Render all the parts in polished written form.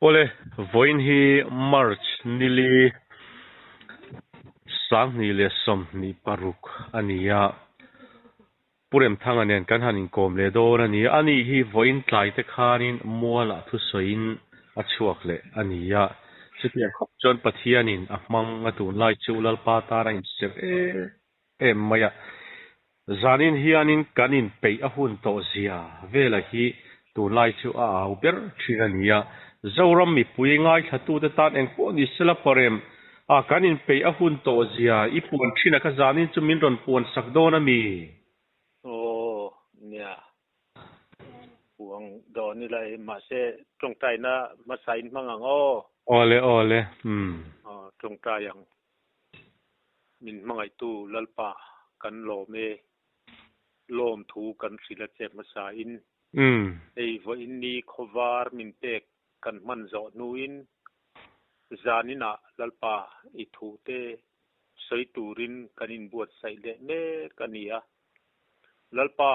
Awle, vawiin hi March nili 2026 a ni a, Pu Remthanga nen kan han inkawm leh dawn a ni. Ani hi vawiin tlai te khanin mualah thusawiin a chhuak leh a ni a, chutiang khawp chuan Pathianin a hmang a tunlai chu Lalpa tan a inserh em em mai a. Zanin hianin kan inpeih a hun tawh zia vela hi tunlai chu a au ber thin a ni a. Zoram mipui ngaithlatute tan engpawh ni sela parem a kan inpeih a hun tawh zia i puan thin a kha zanin chu min rawn puan sak dawn a mi? Aw nia, puang dawn ila i mahse tawngtaina hmasa in hmang ang aw. Awle awle umm. Aw tawngtai ang. Min hmangaihtu Lalpa kan lawm e, lawm thu kan hrilh a che hmasa in. Hei vawiin ni khawvar min pek kan hman zawh hnuin zaninah Lalpa i thu te sawi turin kan inbuatsaih leh mek a ni a. Lalpa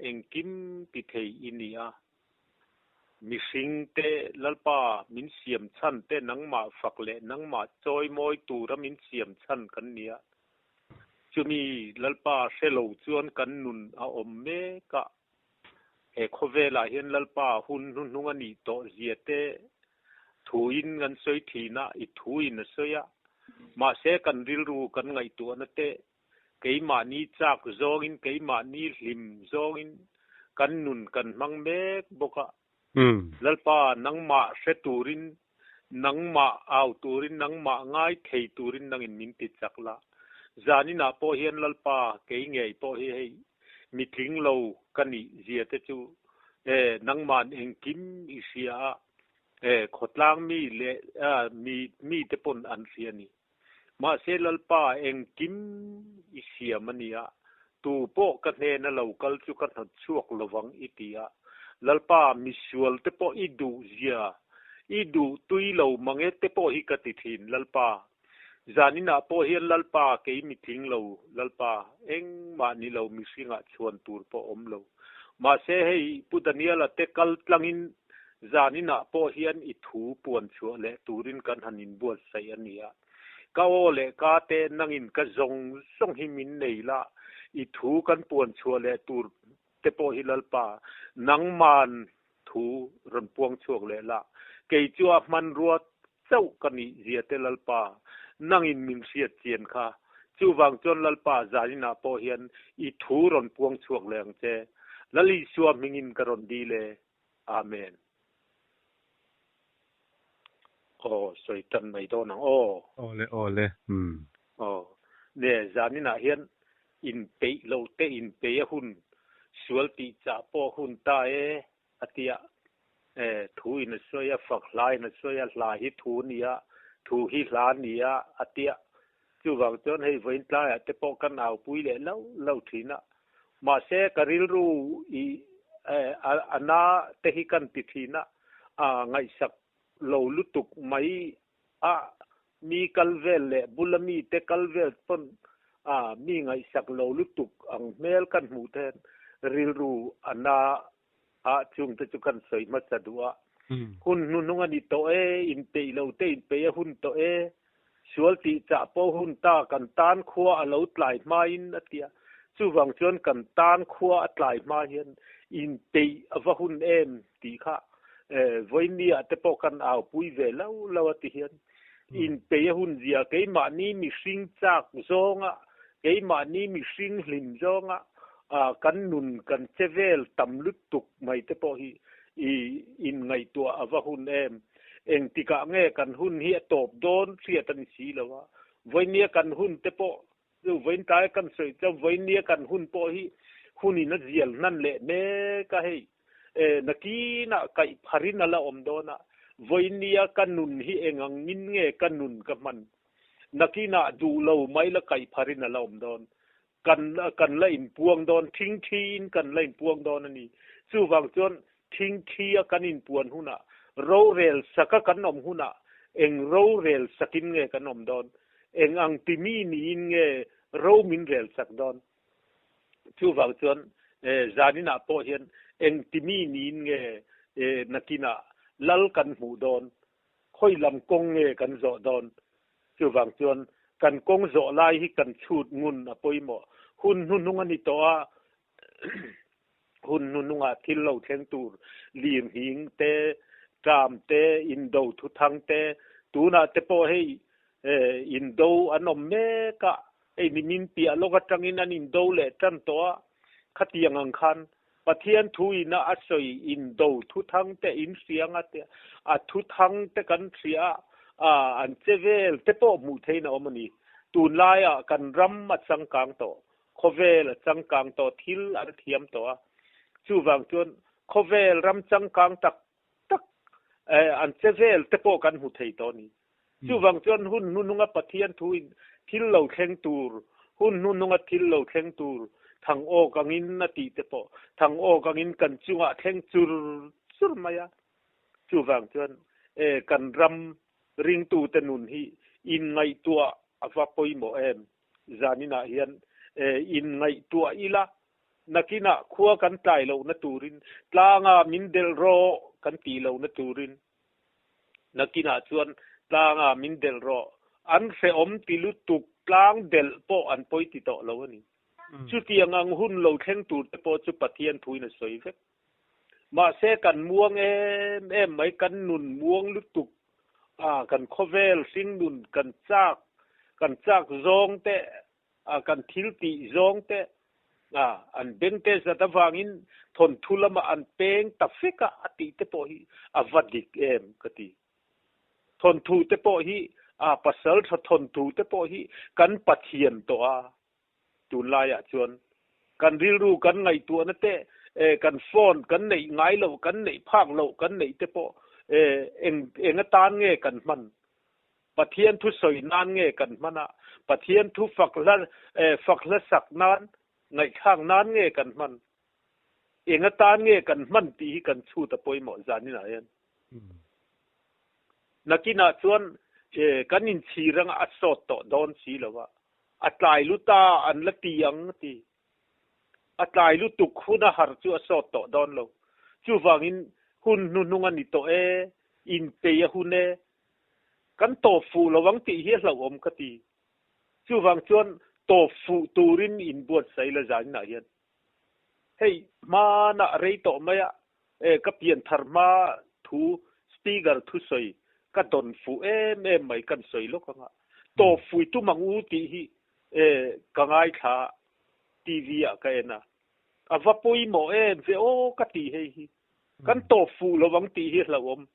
engkim ti thei i ni a. Mihring te Lalpa min siam chhan te nangmah fak leh nangmah chawimawi tura min siam chhan kan ni a. Chumi Lalpa hre lo chuan kan nun a awm mek a. He khawvelah hian Lalpa hun hnuhnung a nih tawh zia te thuin kan sawi thin a, i thuin a sawi a. Mahse kan rilru kan ngaihtuahna te Keimahni chak zawngin, keimahni hlim zawngin kan nun kan hmang mek bawk a. Lalpa, nangmah hre turin, nangmah au turin, nangmah ngai thei turin nangin min ti chak la. Zaninah pawh hian Lalpa, kei ngei pawh hi hei mitling lo ka nih zia te chu e, nangma'n engkim i hria a, e, khawtlang mi leh mi mite pawn an hria a ni. Mahse Lalpa engkim i siam a nia, tu pawh ka hnena lo kal chu ka hnawt chhuak lovang i ti a. Lalpa misual te pawh i duh zia, i duh tui lo mange te pawh hi ka ti thin Lalpa. Zaninah pawh hian Lalpa kei mitling lo Lalpa engmah ni lo mihringah chhuan tur pawh awm lo. Mahse hei Pu Daniela te kal tlangin Zaninah pawh hian i thu puan chhuah leh turin kan han inbuatsaih a ni a. Ka aw leh ka te nangin ka zawng zawng hi min nei la, i thu kan puan chhuah leh tur te pawh hi Lalpa, nangman thu rawn puang chhuak leh la. Kei chu a hmanrua chauh ka nih zia te Lalpa, nangin min hriat chian kha. Chuvang chuan Lalpa zaninah pawh hian i thu rawn puang chhuak leh ang che. Lal Isua hmingin ka rawn dil e. Amen. Aw, sawi tan mai dawn ang aw. Awle awle umm. Aw, ne zaninah hian inpeih lo te inpeih a hun sual tih chah pawh hun ta e a tia e thu in a sawi a fak hla in a sawi a hla hi thu nia thu hi hla nia a tia chuvang chuan hei vawiin tlaiah te pawh kan aupui leh lo lo thin a Mahse, ka rilru i a na te hi kan ti thin a, a ngaihsak lo lutuk mai a, mi kal vel leh bula mi te kal vel pawn a mi ngaihsak lo lutuk ang hmel kan hmuh te hian rilru a na a, chung te chu kan sawi hmasa duh a. Hun hnuhnung a ni tawh e, inpeih lo te inpeih a hun tawh e, Sual tih chah pawh hun ta kan tan khua a lo tlai hmain a ti a, chuvang chuan kan tan khua a tlai hma hian inpeih a va hun em tih kha vawinia te pawh kan aupui ve lo lo a ti hian inpeih a hun zia keimahni mihring chak zawnga keimahni mihring hlim zawnga kan nun kan che vel tam lutuk mai te pawh hi inngaihtuah a va hun em. Engtikah nge kan hun hi a tawp dawn hriat a ni si lo a, vawinia kan hun te pawh chu vawiin tlai kan sawi chuan vawinia kan hun pawh hi hunin a zial hnan leh mek a hei e nakinah kaih pharin a la awm dawn a, vawinia ka nun hi engangin nge ka nun ka hman nakinah duh lo mai la kaih pharin a la awm dawn Kan kan la inpuang dawn, thingthiin kan la inpuang dawn a ni. Chuvang chuan thingthia kan inpuan hunah, rorel saka kan awm hunah eng rorel sakin nge kan awm dawn? Eng ang ti mi niin nge ro min rel sak dawn? Chuvang chuan zaninah pawh hian eng ti mi niin nge nakinah lal kan hmuh dawn? Khawi lam kawng nge kan zawh dawn? Chuvang chuan kan kawng zawh lai hi kan chhut ngun a pawimawh. Hun hnuhnung a ni tawh a, hun hnuhnungah thil lo thleng tur lirnghing te, ṭam te, indo thuthang te, tunah te pawh hei indo an awm mek a, hei nimin piah lawk atangin an indo leh ṭan tawh a, khatiang ang khan Pathian thu ina a sawi indo thuthang te in hria nga te, a thuthang te kan hria a, an che vel te pawh hmuh theihin a awm a ni. Tunlaiah kan ram a changkang tawh, khawvel a changkang tawh, thil an thiam tawh a. Chuvang chuan khawvel ram changkang tak tak an che vel te pawh kan hmu thei tawh a ni. Chuvang chuan hun hnuhnunga Pathian thuin thil lo thleng tur, hun hnuhnunga thil lo thleng tur thang awk angin a tih te pawh thang awk angin kan chungah thleng chur chur mai a. Chuvang chuan kan ram ringtute nun hi inngaihtuah a va pawimawh em? Zaninah hian inngaihtuah ila nakinah khua kan tlai lohna turin tlanga min delh rawh kan tih lohna turin Nakinah chuan tlangah min delh rawh. An hrehawm ti lutuk tlang delh pawh an pawi ti tawh lo a ni. Chutiang ang hun lo thleng tur te pawh chu Pathian thuin a sawi vek. Mahse kan muang em em mai, kan nun muang lutuk a, kan khawvel hringnun kan chak, kan chak zawng te a kan thil tih zawng te a an beng te zat avangin thawnthu lamah an peng ta fek a a tih te pawh hi a va dik em ka ti. Thawnthu te pawh hi a pasal tha thawnthu te pawh hi kan Pathian tawh a tunlaiah chuan kan rilru kan ngaihtuahna te kan phone kan neih ngai loh kan neih phak loh kan neih te pawh eng eng atan nge kan hman Pathian thu sawi nan nge kan hman a, Pathian thu fak hla fak hla sak nan, ngaihthlak nan nge kan hman? Eng atan nge kan hman tih hi kan chhut a pawimawh zaninah hian. Nakinah chuan kan inchhir anga a sawt tawh dawn si lo a, a tlai lut a an la ti ang a ti. A tlai lutuk hun a har chu a sawt tawh dawn lo. Chuvangin hun hnuhnung a ni tawh e, inpei a hun e, Kan tawp fuh lo ang tih hi a hlauhawm ka ti. Chuvang chuan tawp fuh turin inbuatsaih la zaninah hian hei hmanah rei tawh mai a, e ka pian thar hma thu speaker thusawi ka dawn fuh em em mai kan sawi lawk ang a, tawp fui tum ang u tih hi e ka ngaithla a, TV ah ka en a, a va pawimawh em ve aw ka ti hei hi. Kan tawp fuh lo ang tih hi hlauhawm.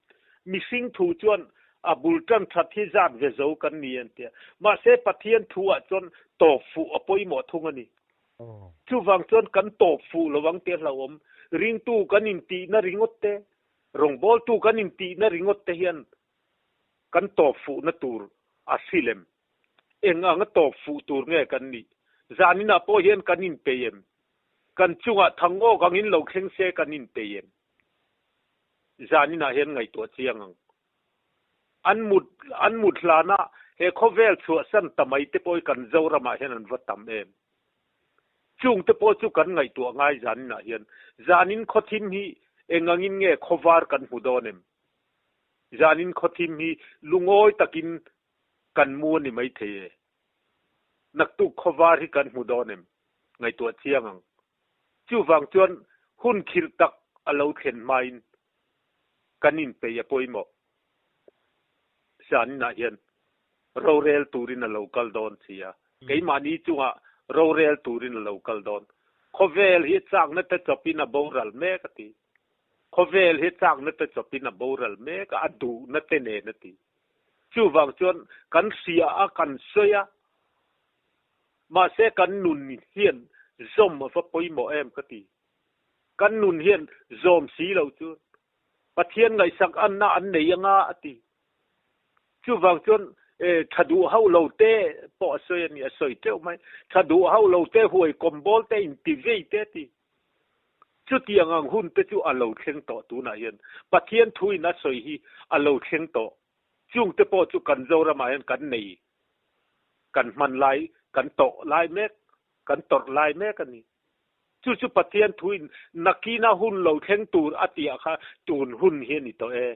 Mihring thu chuan a bul tan that hi zat ve zo kan ni an tia. Mahse Pathian thu ah chuan tawp fuh a pawimawh thung a ni. Chuvang chuan kan tawp fuh lo ang tih a hlauhawm. Ringtu kan intihna ringawt te, rawngbawltu kan intihna ringawt te hian kan tawp fuhna tur a hrilh em? Eng anga tawp fuh tur nge kan nih? Zaninah pawh hian kan inpei em? Kan chungah thangawk angin lo thleng se kan inpei em? Zaninah hian ngaihtuah chiang ang. An mut an mut hlana he khawvel chhuahsan ta mai te pawh hi kan Zoramah hian an va tam em? Chung te pawh chu kan ngaihtuah ngai zaninah hian. Zanin khawthim hi eng angin nge khawvar kan hmu dawn em? Zanin khawthim hi lungawi takin kan mu a ni maithei e. Naktuk khawvar hi kan hmu dawn em? Ngaihtuah chiang ang. Chuvang chuan hun khirh tak a lo thlen hmain kan inpeih a pawimawh. Zaninah hian rorel turin a lo kal dawn si a, keimahni chungah rorel turin a lo kal dawn. Khawvel hi chakna te chawpin a boral mek a ti. Khawvel hi chakna te chawpin a boral mek a, a duhna te nen a ti. Chuvang chuan kan hria a, kan sawi a, mahse kan nun hian zawm a va pawimawh em ka ti. Kan nun hian zawm si lo chu Pathian ngaihsak anna an nei anga a ti. Chuvang chuan tha duh hauh lo te pawh a sawi a ni, a sawi teuh mai. Tha duh hauh lo te, huai kawm bawl te, inti vei te a ti. Chutiang ang hun te chu a lo thleng tawh tunah hian. Pathian thuin a sawi hi a lo thleng tawh. Chung te pawh chu kan Zoramah hian kan nei, kan hman lai, kan tawh lai mek, kan tawrh lai mek a ni. Chu chu Pathian thuin nakina hun lo thleng tur a tih ah kha tun hun hi a ni tawh e.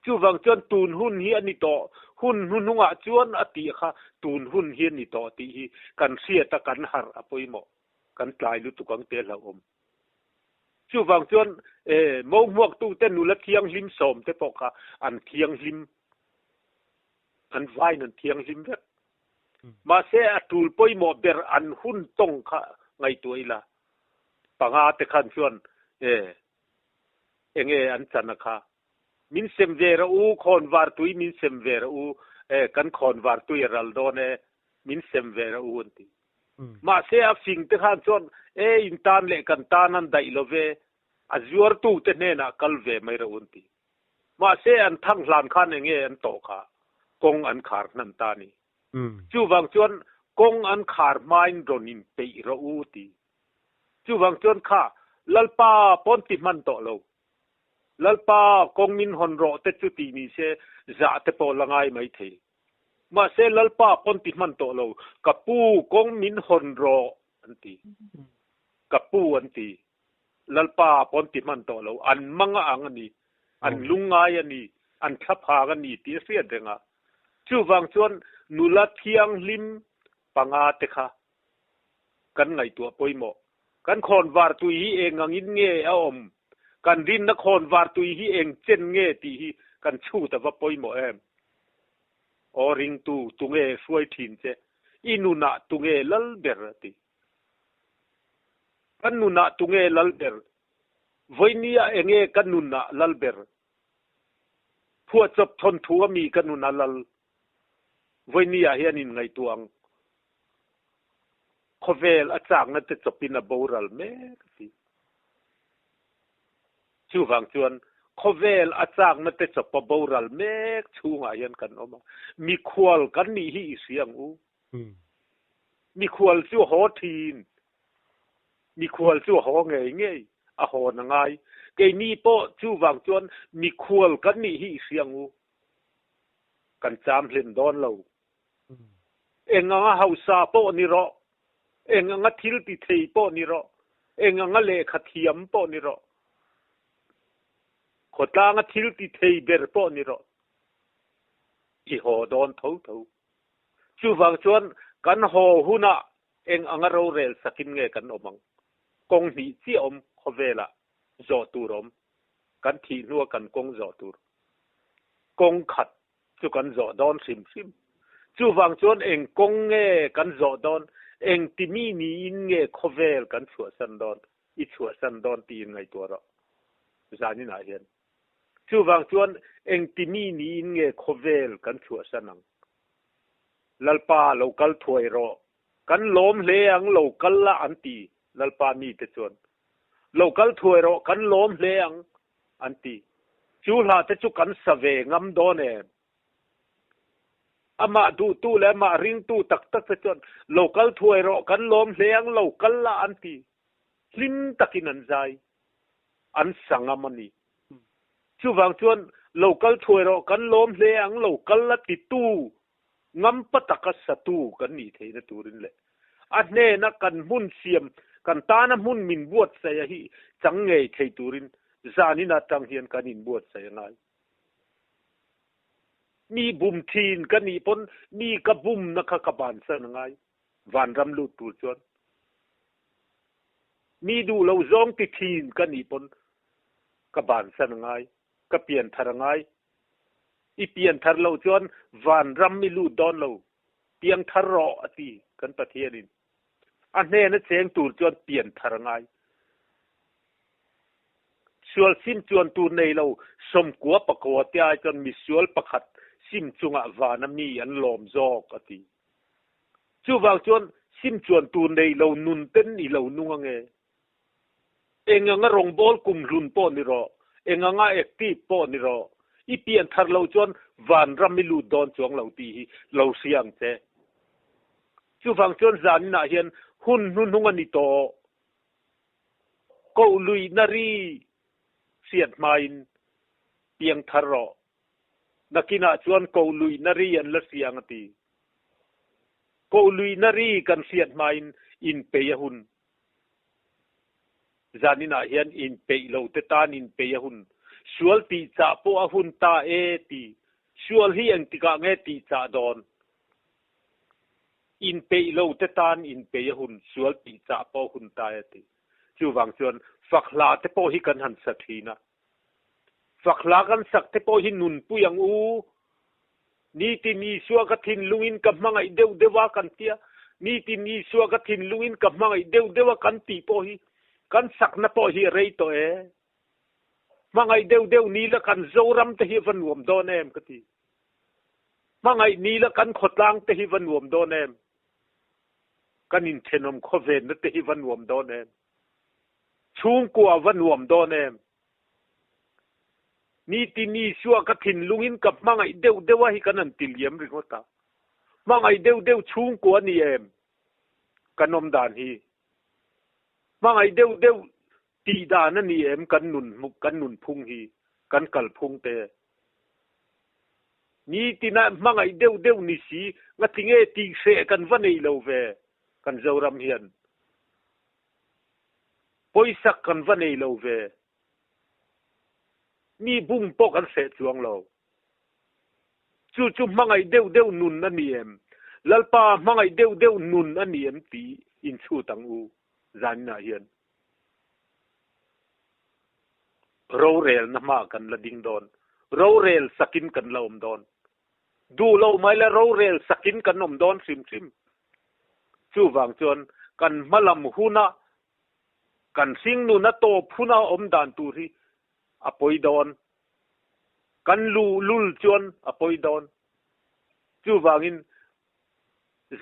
Chuvang chuan tun hun hi a ni tawh, hun hnuhnungah chuan a tih kha tun hun hi a ni tawh tih hi kan hriat a, kan harh a pawimawh. Kan tlai lutuk ang teh hlauhawm. Chuvang chuan mo hmuaktute nula thianghlim sawmte pawh kha an thianghlim, an vain an thianghlim vek. Mahse a tul pawimawh ber an hun tawng kha ngaihtuah ila, panga te khan chuan enge an chan a kha, min sem ve rawh u, khawnvar tui min sem ve rawh u, kan khawnvar tui a ral dawn e, min sem ve rawh u an ti. Mahse a fing te khan chuan e in tan leh kan tan an daih lo ve, a zuartu te hnenah kal ve mai rawh u an ti. Mahse an thang hlan khan enge an tawh kha kawng an khar hnan ta a ni. Chuvang chuan kawng an khar hmain rawn in peih rawh u ti. Chuvang chuan kha Lalpa pawn ti hman tawh lo. Lalpa kawng min hawn rawh te chu ti ni se zah te pawh la ngai mai thei. Mahse Lalpa pawn ti hman tawh lo, ka pu kawng min hawn rawh an ti. Ka pu an ti. Lalpa pawn ti hman tawh lo, an mang a ang a ni, an lungngai a ni, an thlaphang a ni tih a hriat reng a. Chuvang chuan nula thianghlim panga te kha kan ngaihtuah pawimawh. Kan khawnvar tui hi eng angin nge a awm? Kan rinna khawnvar tui hi eng chen nge tih hi kan chhut a va pawimawh em? Aw ringtu, tunge hruai thin che? I nunah tunge lal ber? a ti. Kan nunah tunge lal ber? Vawinia enge ka nunah lal ber? Phuahchawp thawnthu a mi ka nuna lal? Vawinia hian inngaihtuah ang. Khawvel a chakna te chawpin a boral mek a ti. Chuvang chuan khawvel a chakna te chawp a boral mek chhungah hian kan awm a, mikhual kan nih hi i hria ang u. Mikhual chu a haw thin. Mikhual chu a haw ngei ngei, a hawn a ngai. Keini pawh chuvang chuan mikhual kan nih hi i hria ang u. Kan cham hlen dawn lo. Eng anga hausa pawh ni rawh, eng anga thil ti thei pawh ni rawh, eng anga lehkha thiam pawh ni rawh, khawtlanga thil ti thei ber pawh ni rawh, i haw dawn tho tho. Chuvang chuan kan haw hunah eng anga rorel sakin nge kan awm ang? Kawng hnih chiah awm khawvelah zawh tur awm, kan thih hnua kan kawng zawh tur. Kawng khat chu kan zawh dawn hrim hrim. Chuvang chuan eng kawng nge kan zawh dawn, eng ti mi niin nge khawvel kan chhuahsan dawn, i chhuahsan dawn tiin ngaihtuah rawh zaninah hian. Chuvang chuan eng ti mi niin nge khawvel kan chhuahsan ang? Lalpa lo kal thuai rawh, kan lawm hle ang lo kal la an ti Lalpa mite chuan. Lo kal thuai rawh, kan lawm hle ang an ti. Chu hla te chu kan sa ve ngam dawn em? Amah duhtu leh amah ringtu tak tak te chuan lo kal thuai rawh, kan lawm hle ang, lo kal la an ti. Hlim takin an zai, an sa ngam a ni. Chuvang chuan lo kal thuai rawh, kan lawm hle ang, lo kal la titu ngampa taka satu kan nih theihna turin leh a hnena kan hmun siam, kan tana hmun min buatsaih a hi chang ngei thei turin zanin atang hian kan inbuatsaih a ngai. Mi bum thin ka nih pawn mi ka bumna kha ka bansan a ngai, vanram lut tur chuan. Mi duh lo zawng ti thin ka nih pawn ka bansan a ngai, ka pianthar a ngai. I pianthar loh chuan vanram i lut dawn lo, piangthar rawh a ti kan Pathianin. A hnena cheng tur chuan pianthar a ngai. Sual sim chuan tur nei lo 90 pakua te ai chuan misual pakhat sim chungah vana mi an lawm zawk a ti. Chuvang chuan sim chuan tur nei lo nun ten i lo nung ange. Eng anga rawngbâwl kumhlun pawh ni rawh, eng anga active pawh ni rawh, i pian thar loh chuan vanram i lut dawn chuang lo tih hi lo hria ang che. Chuvang chuan zaninah hian hun hnuhnung a ni tawh. Koh luihna ri hriat hmain piang thar rawh. Nakinah chuan koh luihna ri an la hria ang a ti. Koh luihna ri kan hriat hmain inpei a hun. Zaninah hian inpeih lo te tan inpeih a hun. Sual tih chah pawh a hun ta e ti. Sual hi engtikah nge tih chah dawn? Inpeih lo te tan inpeih a hun, sual tih chah pawh a hun ta e ti. Chuvang chuan fak hla te pawh hi kan han sa thin a. Fak hla kan sak te pawh hi nunpui ang u. Nitin Isua ka thinlungin ka hmangaih deuh deuh a kan tia, Nitin Isua ka thinlungin ka hmangaih deuh deuh a kan tih pawh hi kan sakna pawh hi a rei tawh e. Hmangaih deuh deuh ni la kan Zoram te hi va nuam dawn em ka ti. Hmangaih ni la kan khawtlang te hi va nuam dawn em. Kan inthenawm khawvenna te hi va nuam dawn em. Chhungkua va nuam dawn em. Nitin Isua ka thinlungin ka hmangaih deuh deuh a hi kan han ti liam ringawt a. Hmangaih deuh deuh chhungkua ni em kan awm dan hi. Hmangaih deuh deuh tih dan a ni em kan nun kan nunphung hi, kan kalphung te. Nitina hmangaih deuh deuh ni si ngatinge tih hreh kan va nei lo ve kan Zoram hian. Pawisak kan va nei lo ve. Mi bum pawh kan hreh chuang lo. Chu chu hmangaih deuh deuh nun a ni em? Lalpa hmangaih deuh deuh nun a ni em tih inchhut ang u zaninah hian. Rorelna hmaah kan la ding dawn. Rorel sakin kan la awm dawn. Duh lo mai la rorel sakin kan awm dawn hrim hrim. Chuvang chuan kan hmalam huna kan hringnuna tawp huna awm dan tur hi a pawi dawn. Kan luhlul chuan a pawi dawn. Chuvangin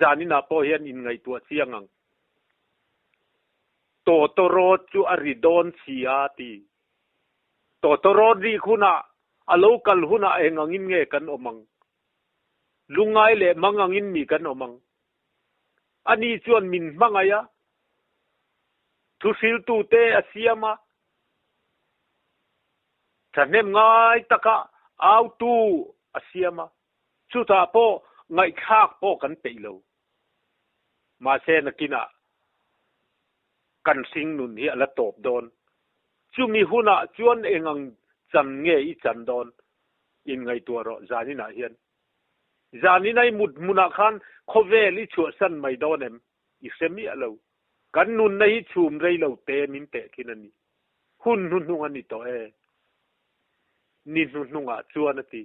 zaninah pawh hian inngaihtuah chiang ang. Tawtawrawt chu a ri dawn si a ti. Tawtawrawt rik hunah a lo kal hunah eng angin nge kan awm ang? Lungngai leh mang angin mi kan awm ang. Ani chuan min hmangaih a, thuhriltute a siam a, thahnem ngai taka autu a siam a, chutah pawh ngaihthlak pawh kan peih lo. Mahse nakinah kan hringnun hi a la tawp dawn. Chumi hunah chuan eng ang chan nge i chan dawn? Inngaihtuah rawh zaninah hian. Zanin a i mut hmunah khan khawvel i chhuahsan mai dawn em? I hre miah lo. Kan nunna hi chhum rei lo te min teh khin a ni. Hun hnuhnung a ni tawh e. Ni hnuhnungah chuan a ti.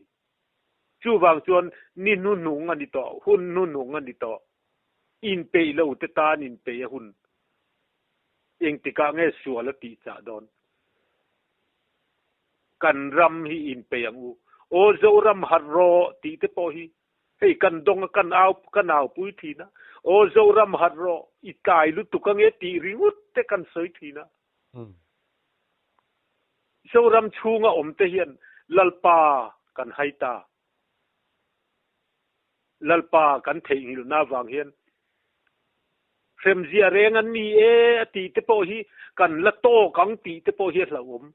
Chuvang chuan ni hnuhnung a ni tawh, hun hnuhnung a ni tawh. Inpeih lo te tan inpeih a hun. Engtikah nge sual a tih chah dawn? Kan ram hi inpeih ang u. Aw Zoram harh rawh tih te pawh hi hei kan dawng a kan au kan aupui thin a. Aw Zoram harh rawh i tlai lutuk ange tih ringawt te kan sawi thin a. Zoram chhunga awm te hian Lalpa kan hai ta. Lalpa kan theihnghilhna avang hian hremzia reng an ni e a tih te pawh hi kan la tawk ang tih te pawh hi a hlauhawm.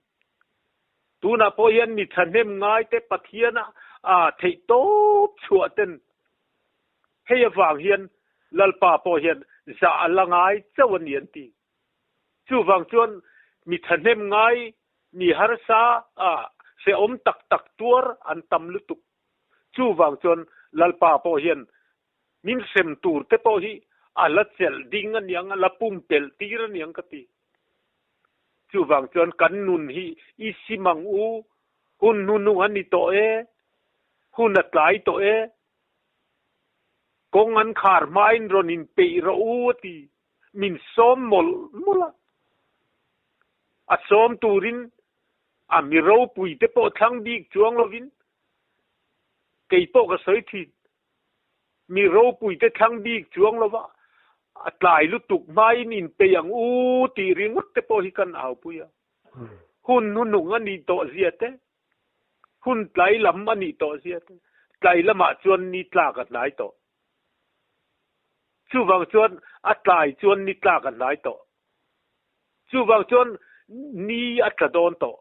Tunah pawh hian mi thahnem ngai te Pathiana a theih tawp chhuah ten hei avang hian Lalpa pawh hian zah a la ngai chauh a ni an ti. Chuvang chuan mi thahnem ngai, mi harsa a hrehawm tak tak tuar an tam lutuk. Chuvang chuan Lalpa pawh hian min hrem tur te pawh hi a la chelh ding a niang, a la pumpelh tir a niang ka ti. Chuvang chuan kan nun hi i sim ang u, hun hnunung a ni tawh e, hun a tlai tawh e, kawng an khar hmain rawn inpeih rawh u a ti. Min sawm mawlh mawlh a, a sawm turin a mi ropui te pawh thlang bik chuang lovin kei pawh ka sawi thin. Mi ropui te thlang bik chuang lova a tlai lutuk hmain inpeih ang u tih ringawt te pawh hi kan aupui a. Hun hnuhnung a nih tawh zia te, hun tlai lam a nih tawh zia te, tlai lamah chuan ni tlak a hnai tawh. Chuvang chuan a tlai chuan ni tlak a hnai tawh. Chuvang chuan ni a tla dawn tawh.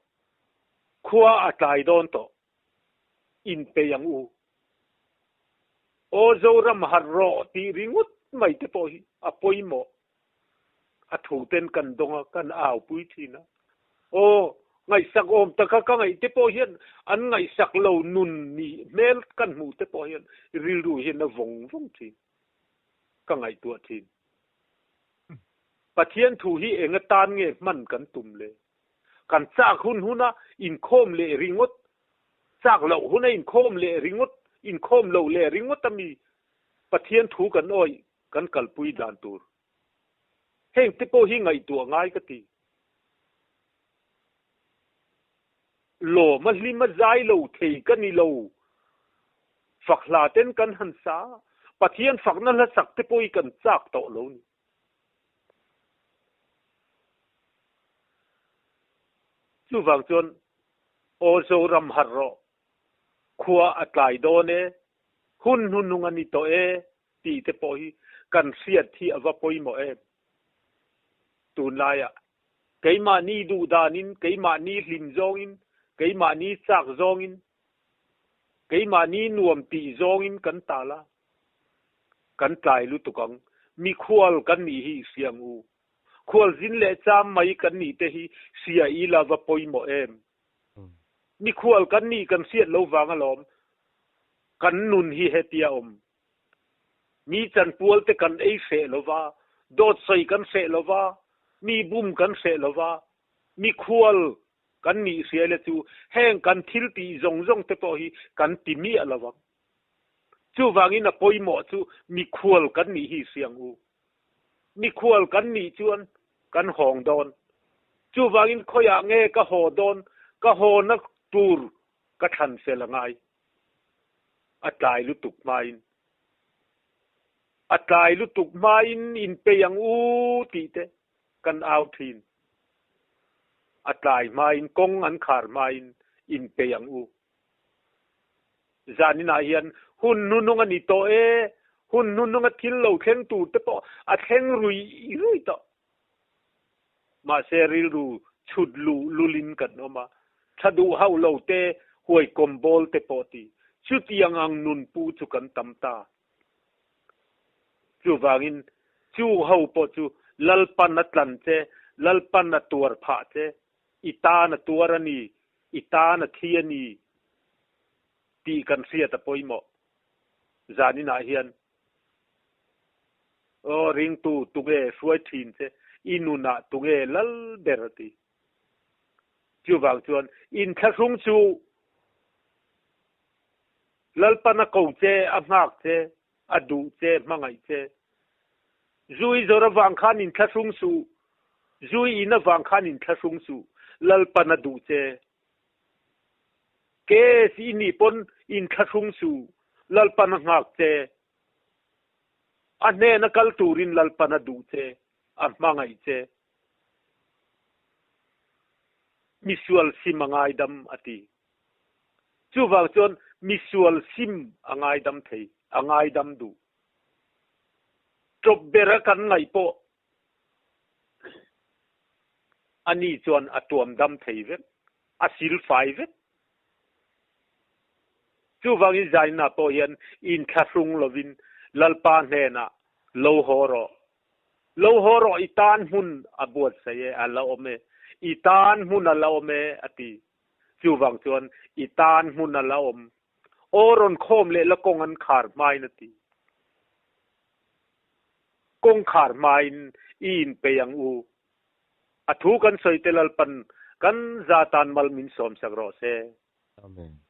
Khua a tlai dawn tawh. Inpeih ang u. Aw Zoram harh rawh tih ringawt mai te pawh hi a pawimawh. A thu ten kan dawng a, kan aupui thin a. Aw Ngaihsak awm taka ka ngaih te pawh hian an ngaihsak lo nun nih hmel kan hmuh te pawh hian rilru hian a vawng vawng thin. Ka ngaihtuah thin. Pathian thu hi eng atan nge hman kan tum le? Kan chak hun huna inkhawm leh ringawt, chak loh huna inkhawm leh ringawt, inkhawm lo leh ringawt ami Pathian thu kan awih kan kalpui dan tur. Heng te pawh hi ngaihtuah ngai ka ti. Lawm a hlim a zai lo thei ka ni lo. Fak hla ten kan han sa a, Pathian fakna hla sak te pawh hi kan chak tawh lo ni. Chuvang chuan Aw Zoram harh rawh, khua a tlai dawn e, hun hnuhnung a ni tawh e tih te pawh hi kan hriat hi a va pawimawh em? Tunlaiah keimahni duh danin, keimahni hlim zawngin, keimahni chak zawngin, keimahni nuam tih zawngin kan tal a, kan tlai lutuk ang. Mikhual kan nih hi i hria ang u. Khualzin leh cham mai kan nih te hi hria ila va pawimawh em? Mikhual kan nih kan hriat lo vang alawm kan nun hi hetia awm. Mi chanpual te kan ei hreh lo va, dawt sawi kan hreh lo va, mi bum kan hreh lo va, mikhual kan nih hria le chu heng kan thil tih zawng zawng te pawh hi kan ti miah lo vang. Chuvangin a pawimawh chu mikhual kan nih hi hria ang u. Mikhual kan nih chuan kan hawng dawn. Chuvangin khawiah nge ka haw dawn, ka hawna tur ka thlan fel a ngai. A tlai lutuk hmain. A tlai lutuk hmain inpei ang u tih te kan au thin. A tlai hmain kawng an khar hmain inpei ang u. Zaninah hian hun hnuhnung a ni tawh e, hun hnuhnunga thil lo thleng tur te pawh a thleng rui rui tawh. Mahse rilru chhut luh lulin kan awm a, tha duh hauh lo te, huaikawm bawl te pawh ti. Chutiang ang nun pu chu kan tam ta. Chuvangin chu ho pawh chu Lalpan a tlan che, Lalpan a tuar phah che, i tan a tuar a ni, i tan a thi a ni tih kan hriat a pawimawh. Zaninah hian Aw ringtu tunge hruai thin che, i nunah tunge lal ber a ti. Chuvang chuan inthlahrung chu Lalpan a ko che, a nghak che, a duh che, hmangaih che. Zu i zawr avang khan inthlahrung suh, zu i in avang khan inthlahrung suh, Lalpan a duh che. Case i nih pawn inthlahrung suh, Lalpan a nghak che. A hnena kal turin Lalpan a duh che, a hmangaih che. Misual sim a ngaidam a ti. Chuvang chuan misual sim a ngaidam thei, a ngaidam duh. Ṭawp bera kan ngaih pawh ani chuan a tuam dam thei vek, a silfai vek. Chuvangin Zaina pawh hian inthlahrung lovin Lalpa hnenah lo haw rawh, lo haw rawh i tan hmun a buatsaih e, a la awm e, i tan hmun a la awm e a ti. Chuvang chuan i tan hmun a la awm. Aw rawn khawm leh la kawng an khar hmain a ti. Kawng khar hmain i inpei ang u. A thu kan sawi te Lalpan kan za tan mal min sawmsak rawh se. Amen.